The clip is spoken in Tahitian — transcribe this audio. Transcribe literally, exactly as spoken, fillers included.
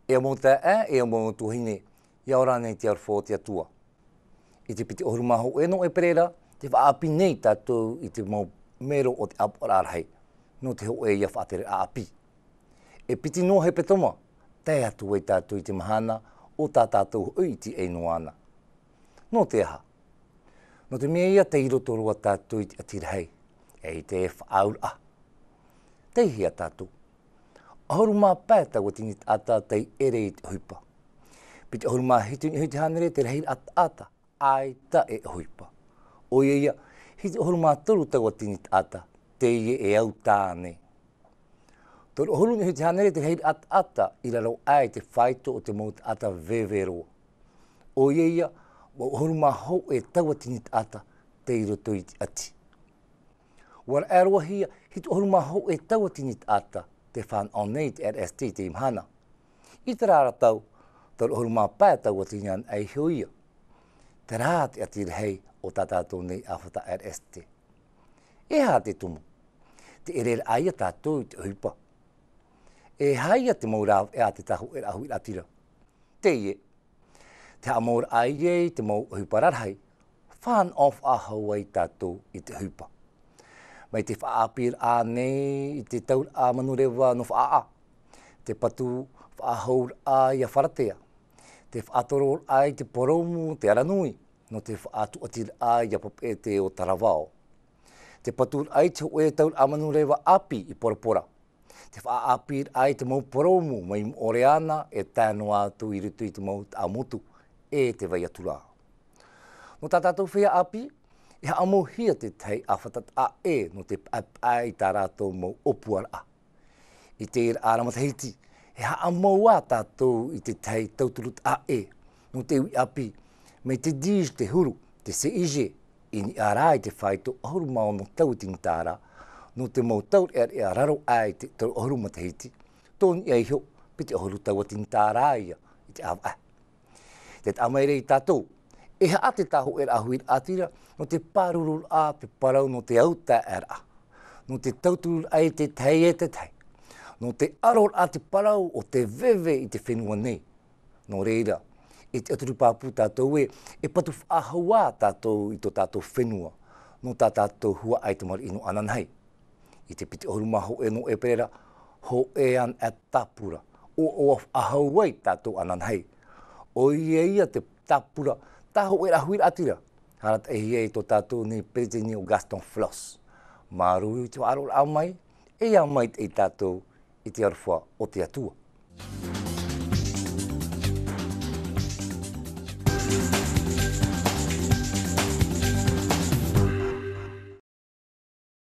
E mau taeaʻe, e mau tuahine, ʻia ora na i te aroha o te Atua. I te piti ʻahuru mā hōʻē nō ʻēperēra, tē faʻaʻāpī nei tātou i te mau mero o te ʻāpoʻoraʻa rahi, nō te hōʻē ia faʻatereraʻa ʻāpī. E piti noa hepetoma, tae atu ai tātou i te mahana o tā tātou hoʻi tīaʻi noa na. Nō te aha? Nō te mea ia tei roto roa tātou i te ʻati rahi, e i te faʻaauraʻa. Tei hea tātou? ʻAhuru mā pae tautini taʻata tei ʻere i te ʻohipa. Piti ʻahuru mā hitu i te hānere te rahiraʻa taʻata ʻaita e ʻohipa. ʻOia ia, hitu ʻahuru mā toru tautini taʻata teie e au tāne. Toru ʻahuru i te hānere te rahiraʻa taʻata i raro aʻe i te faito o te mau taʻata veve roa. ʻOia ia, ua ʻahuru mā hōʻē tautini taʻata tei roto i te ʻati. Ua raʻe roa hia, hitu ʻahuru mā hōʻē tautini taʻata tē fānaʻo nei i te R S T i teie mahana. I terā ra tau, toru ʻahuru mā pae tautini ana iho ia. Terā te ʻati rahi o tā tātou nei ʻāfata R S T. E aha te tumu? Te ʻereraʻa ia tātou i te ʻohipa. E aha ia te mau rāveʻa a te Tāhōʻēraʻa Huiraʻatira? Teie, te haʻamauraʻa i te mau ʻohipa rarahi, fānaʻo faʻahou ai tātou i te ʻohipa. Mai te faʻaʻāpīraʻa nei i te tauraʻa manureva nō Faʻaʻā, te patu faʻahouraʻa ia Faratea, te faʻatororaʻa i te porōmu o te Aranui, nō te faʻatūʻatiraʻa ia Papeʻete o Taravao. Te paturaʻa i te hōʻē tauraʻa manureva ʻāpī i Porapora. Te faʻaʻāpīraʻa i te mau porōmu mai Moʻoreana e tae noa atu i roto i te mau taʻamotu e te vai atu ra. Nō tā tātou feiā ʻāpī, e haʻamauhia te tahi ʻāfata taʻa ʻē nō te paʻepaʻe i tā rātou mau ʻōpuaraʻa. I teie ra matahiti, e haʻamau ā tātou i te tahi tauturu taʻa ʻē, nō te uʻi ʻāpī, mai te DIGE te huru, te C I G, i niʻa rā i te faito ʻahuru mā ono tautini tāra, nō te mau taureʻareʻa raro aʻe i te toru ʻahuru matahiti, tō niʻa iho, piti ʻahuru tautini tāra ia i te ʻāvaʻe. Te taʻa mai ra ia tātou, e aha te Tāhōʻēraʻa Huiraʻatira, nō te pārururaʻa te parau nō te autaeaʻeraʻa, nō te tautururaʻa i te tahi e te tahi, nō te ʻaroraʻa te parau o te veve i te fenua nei. Nō reira, e te ʻaturipāpū tātou ē, e patu faʻahou ā tātou i tō tātou fenua, nō tā tātou huaʻai tamariʻi nō ananahi. I te piti ʻahuru mā hōʻē nō ʻēperēra, hōʻē ana e tāpura, ʻoaʻoa faʻahou ai tātou ananahi. ʻOia ia te tāpura, Tāhōʻēraʻa Huiraʻatira, arataʻihia e tō tātou nei peretiteni ʻo Gaston Flosse. Māuruuru i te faʻaroʻoraʻa mai, e ʻia maitaʻi tātou i te aroha o te Atua.